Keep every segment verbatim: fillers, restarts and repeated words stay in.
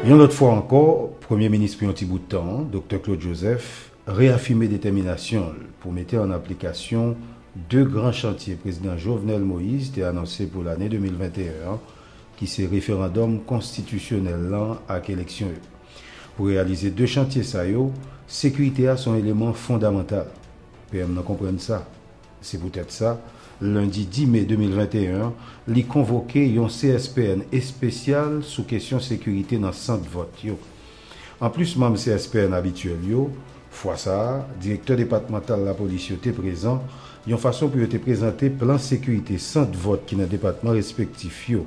Yon lòt fwa ankò, Premye Minis pou yon ti bout tan an, Doktè Claude Joseph, reyafime detèminasyon l pou mete an aplikasyon de gran chantye Prezidan Jovenel Moïse te anonse pou lane de mil venteyen an, ki se referandòm konstitisyonèl lan ak eleksyon yo. Pou reyalize de chantye sa yo, sekirite a se yon eleman fondamantal. P M nan konprann sa. Se poutèt sa, lendi dis me de mil venteyen an, li konvoke yon C S P N espesyal sou kesyon sekirite nan sant vòt yo. Anplis manm C S P N abityèl yo, fwa sa a, direktè depatmantal lapolis yo te prezan, yon fason pou yo te prezante plan sekirite sant vòt ki nan depatman respektif yo.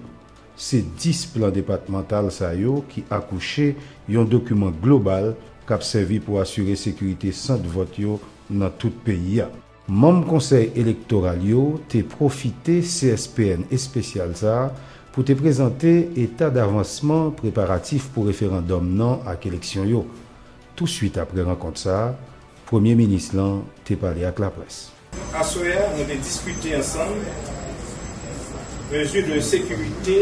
Se dis plan depatmantal sa yo ki akouche yon dokiman global k ap sèvi pou asire sekirite sant vòt yo nan tout peyi a. Manm Konsèy Elektoral yo te pwofite C S P N espesyal sa a pou te prezante eta davansman preparatif pou referandòm nan ak eleksyon yo. Touswit apre rankont sa a, Premye Minis lan te pale ak laprès. Aswè a, nou te diskite ansanm mezi de sekirite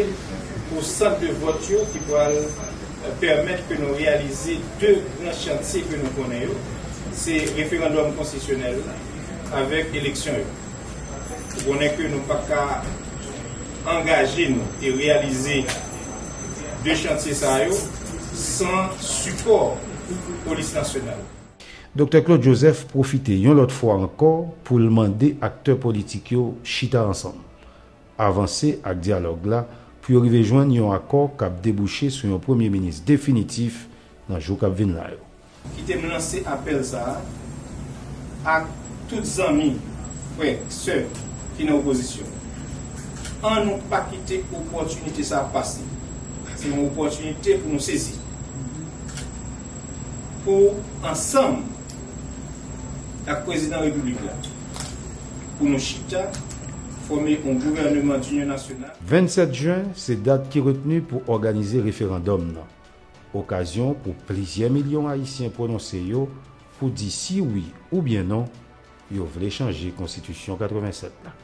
pou sant de vòt yo ki pral, eh, pèmèt ke nou reyalize de gran chantye ke nou konnen yo. Se referandòm konstitisyonèl la avèk eleksyon yo. Ou konnen ke nou pa ka angaje nou e reyalize de chantye sa yo san sipò Polis Nasyonal. Doktè Claude Joseph pwofite yon lòt fwa ankò pou l mande aktè politik yo chita ansanm, avanse ak dyalòg la pou yo rive jwenn yon akò k ap debouche sou yon premye minis definitif nan jou k ap vin la yo. Kite m lanse apèl sa a ak tout zanmi, frè, sè ki nan opozisyon. An nou pa kite opòtinite sa a pase. Se yon opòtinite pou nou sezi. Pou ansanm ak Prezidan Repiblik la, pou nou chita, fòme yon gouvèneman dinyon nasyonal. Vennsèt jen se dat ki retni pou òganize referandòm nan. Okazyon pou plizyè milyon Ayisyen pwononse yo pou di si wi oubyen non yo vle chanje Konstitisyon katrevennsèt la.